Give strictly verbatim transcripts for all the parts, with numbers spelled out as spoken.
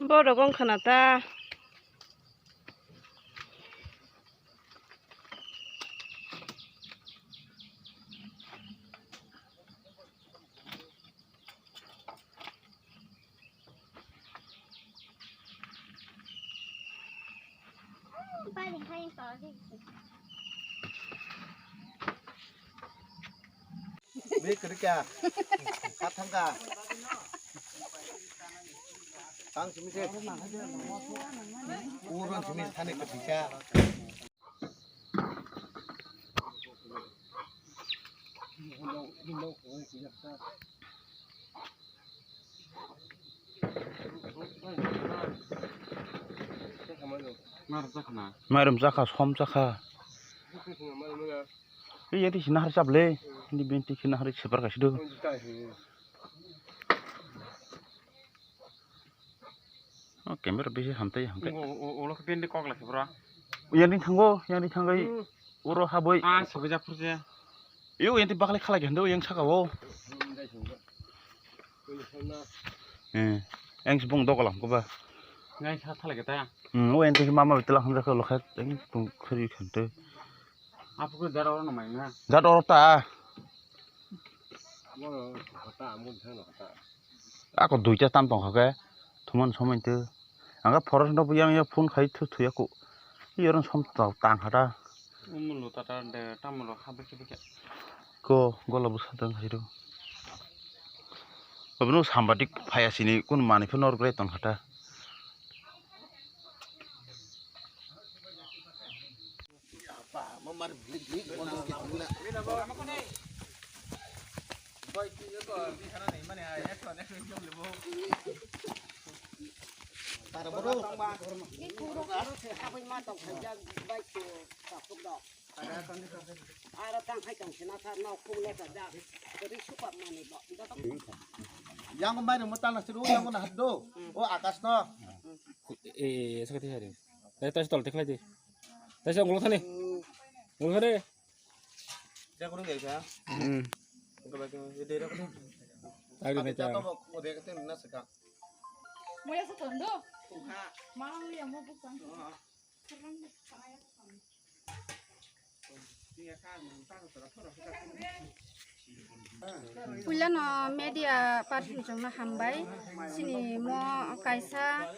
Borok wng khna ta. Be kerja, katang ka. Tang simi se. Urang simi thani kerja. Mairum chakha, som chakha. Ei, yati sina hari chaple. Ni binti sina hari separ kasi do. O camera bisi hamtai hamtai. Ulo khe bini kok lai bro. Yang ring thango, yang ring thangai. Hmm. Oro haboi. Ah, sobi jak phurje. Yo, yang ti baklai khalai hando yang saka o. Eh, yang sibong dogolam ko ba. Ngai sa thalai ta. Hmm, o yang ti mama bitla hamjak lokha yang tung khari khante. Apu ko daro no mai na. Jat oro ta. Amo hota, amo thang no hota. Ako duita tam tong kha ke, thuman somoi te. Ang khe forest no yang ya phone khai thu thuya ku. Iyaron som tang kha ta. Umul lo ta ta de, tamul lo kha beke beke. Ko gola busa tang khai ro. Abno sambadik phaya sini kun mani phone or gre tong kha ta. Yang ko mairum mo tala siru, yang ko na hado. O akas no. Eh, eh, sakati hari. Tadi tas tol teklai di. Tadi sa nguluk thani. Nguluk thani. Dia kurang gak ya? Hmm. Engko bagi dia dia kurang. Tadi na cha. Mau ya satu ndo. Mau ya mau bukan. Puilano media person chongno hambai. Chini mo kaisa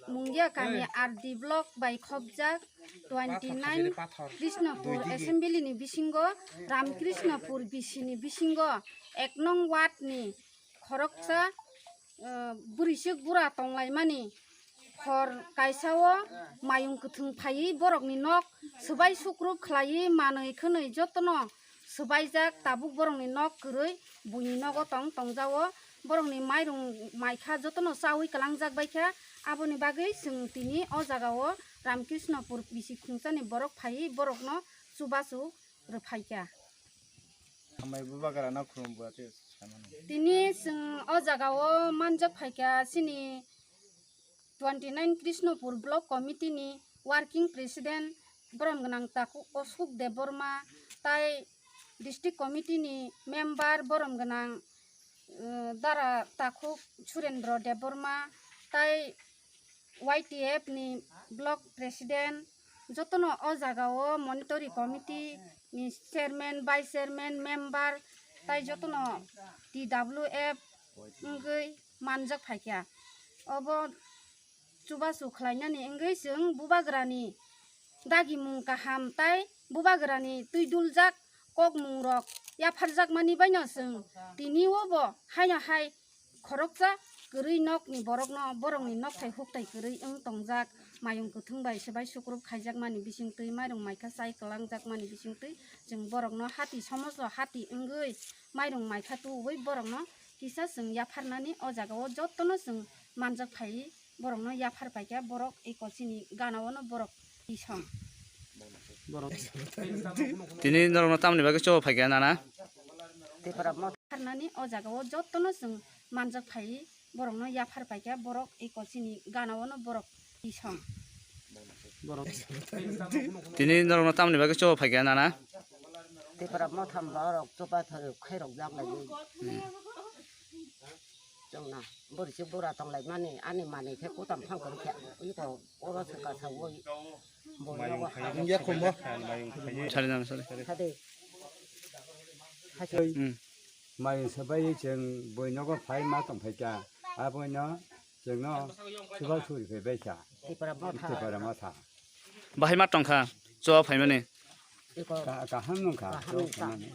Mungia kami R D block bai khopjak twenty nine Krishnapur assembly ni bisingo Ramkrishnapur B C ni bisingo ek nong ward ni khoroksa, eh, bwrwisuk bura tonglaimani hor kaisa o mayung kwthwng phaiwi borokni nok swbai sukrup khlaiwi manwi khwnwi jotono swbaijak, tabuk borokni nok kwrwi buini nogo tong tongjao, borokni mairung maikha jotono chawi kwlangjak baikha, aboni bagwi chwng tini o jagao Ramkrishnapur B C khungsani borok phaiwi borokno chubachu rwphaikha. Hambai bubagra no khulum bua tei sanani. Tini chwng o jagao manjak phaikha chini twenty nine Krishnapur Block Committee ni Working President borom gwnang Takhuk Ashok Debbarma tai District Committee ni Member borom gwnang, eh, Dara Takhuk Surendra Debbarma tai Y T F ni Block President, jotono o jagao Monitoring Committee ni Chairman, Vice Chairman, Member tai jotono T W F wngwi manjak phaikha. Obo chubachu khlainani wngwi chwng bubagrani dagimung kaham tai bubagrani twi duljak kokmungrok yapharjakmani baino chwng tini obo haino hai khoroksa kwrwi nokni borokno borokni nokthai hukthai kwrwi wng tongjak. Mayung kwthwng bai swbai sukrup khaijakmani bisingtwi, mairung maikha chai kwlangjakmani bisingtwi, chwng borokno hati somoso hati wngwi mairung maikha tuwi borokno kisa chwng yapharnani o jagao jotono chwng manjak phaiwi borokno yaphar paikha. Borok eko chini gana-o no borok tisong. Tini norokno tamni bagwi choba phaikha nana? Yapharnani o jagao jotono chwng manjak phaiwi borokno yaphar paikha, borok eko chini gana-o no borok tisong. Tini norokno tamni bagwi choba phaikha nana? Tipra motham borok choba thori khairok jak lai. Chwngna bwrwi se bura tong lai mani, ani manwi khe kutam phang kwrwi khe iko oro se kasa woi. Mayung khai. Wngya khumbo. Sari nana sari. Hade. Hade. Hmm. Mayung sabai chwng boinogo phai ma tong phaikha. Aboino chwngno chuba suri phai baikha. Tipra motha. Tipra motha. Bahai ma tongkha, choba phaimani. Iko. Ka-, kaham nungkha. Kaham nungkha. Choba phaimani.